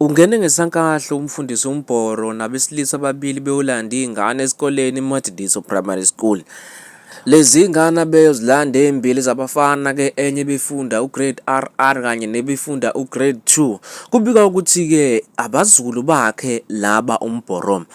Ungene ngesankahlu umfundisi uMbhoro nabesilisa ababili beyolanda iy'ngane esikoleni iMatshidiso Primary School. Lezi ngane abeyozilanda ezimbili zabafana-ke enye ebifunda u-grade RR kanye nebifunda u-grade 2. Kubikwa ukuthi-ke abazukulu bakhe laba uMbhoro.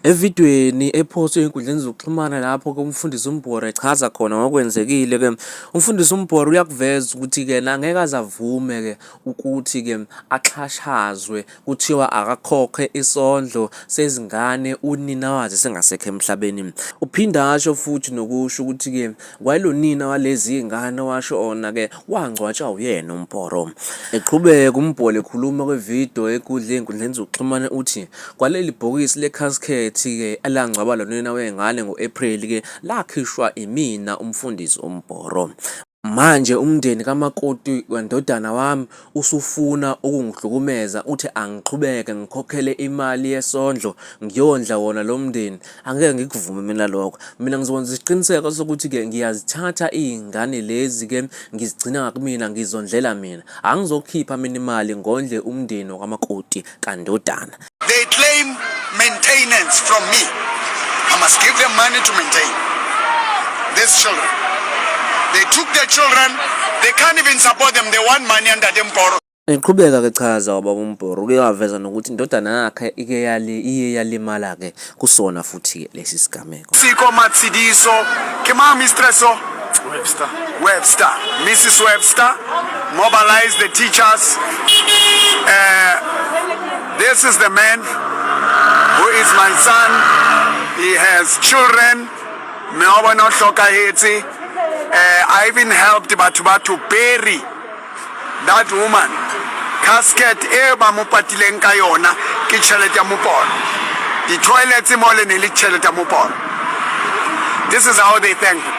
Evidweni ephostwe ezinkundleni zokuxhumana lapho-ke umfundisi uMbhoro echaza khona ngokwenzekile-ke, umfundisi uMbhoro uyakuveza ukuthi-ke angeke aze avume-ke ukuthi-ke axhashazwe kuthiwa akakhokhe isondlo sezingane unina wazo esengasekho emhlabeni. Uphinda asho futhi nokusho ukuthi-ke kwayilonina walezi ngane owashona-ke wangcwatshwa uyena uMbhoro. Eqhubeka uMbholo ekhuluma kwividiyo ekudla ey'nkundleni zokuxhumana uthi kwaleli bhokisi le-casket-ke elangcwaba lo nina wey'ngane ngo-Ephreli-ke lakhishwa imina umfundisi uMbhoro. Manje umndeni kamakoti wendodana wami usufuna ukungihlukumeza uthi angiqhubeke ngikhokhele imali yesondlo ngiyondla wona lo mndeni. Angeke ngikuvume mina lokho. Mina ngizokwenza isiqiniseko sokuthi-ke ngiyazithatha iy'ngane lezi-ke ngizigcina ngakumina ngizondlela mina. Angizokhipha mina imali ngondle umndeni wakamakoti kandodana. They claim maintenance from me. I must give them money to maintain these children. They took their children. They can't even support them. They want money under them borrow. Eqhubeka ke chaza ubaba uMbhoro uke waveza nokuthi indodana yakhe ike yali iye yalimala ke kusona futhi ke lesi sigameko. Siko Matsidiso, ke mang mistress o? Webster. Webster. Mrs. Webster mobilized the teachers. This is the man who is my son. He has children. Mme wa bona o hlokahetse. I even helped batho ba to bury that woman. Casket e ba mo patileng ka yona ke tjhelete ya moporo. Di-toilets mo le ne le tjhelete ya moporo. This is how they thank him.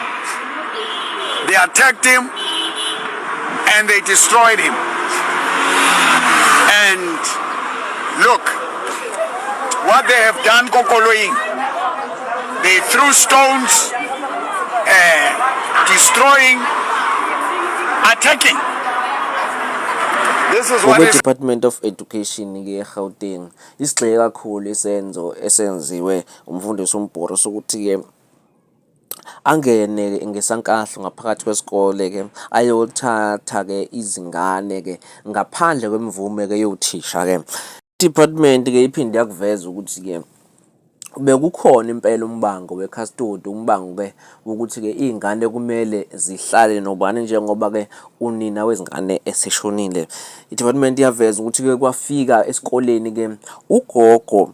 They attacked him and they destroyed him. And look what they have done kokoloing. They threw stones, destroying, attacking. This is what is Ngokwe-Department of Education-ke eGauteng isigxeke kakhulu isenzo esenziwe umfundisi uMbhoro sokuthi-ke angene ngesankahlu ngaphakathi kwesikole-ke ayothatha-ke izingane-ke ngaphandle kwemvume-ke yothisha-ke. Department-ke iphinde yakuveza ukuthi-ke bekukhona impela umbango we-custody, umbango-ke wokuthi-ke iy'ngane kumele zihlale nobani njengoba-ke unina wezingane eseshonile. I-department iyaveza ukuthi-ke kwafika esikoleni-ke ugogo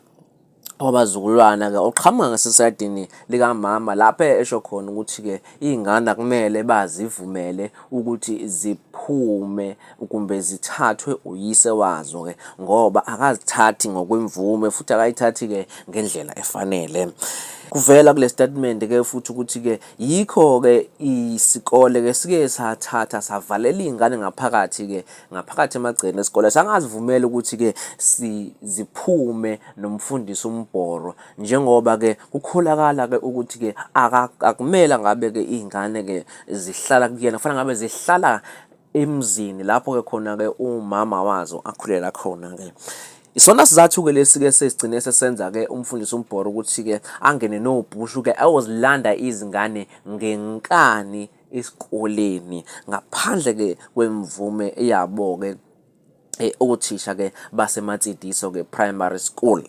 wabazukulwana-ke oqhamuka ngasesayidini likamama lapho esho khona ukuthi-ke iy'ngane akumele bazivumele ukuthi ziphume kumbe zithathwe uyise wazo-ke ngoba akazithathi ngokwemvume futhi akayithathi-ke ngendlela efanele. Kuvela kule statement-ke futhi ukuthi-ke yikho-ke isikole-ke sike sathatha savalela iy'ngane ngaphakathi-ke ngaphakathi emagcekeni esikole sangazivumela ukuthi-ke ziphume nomfundisi uMbhoro njengoba-ke kukholakala-ke ukuthi-ke akumele ngabe-ke iy'ngane-ke zihlala kuyena kufanele ngabe zihlala emzini lapho-ke khona-ke umama wazo akhulela khona-ke. Isona sizathu-ke lesi-ke sesigcine sesenza-ke umfundisi uMbhoro ukuthi-ke angene nobhushu-ke ayozilanda izingane ngenkani esikoleni ngaphandle-ke kwemvume yabo-ke othisha-ke baseMatsidiso-ke Primary School.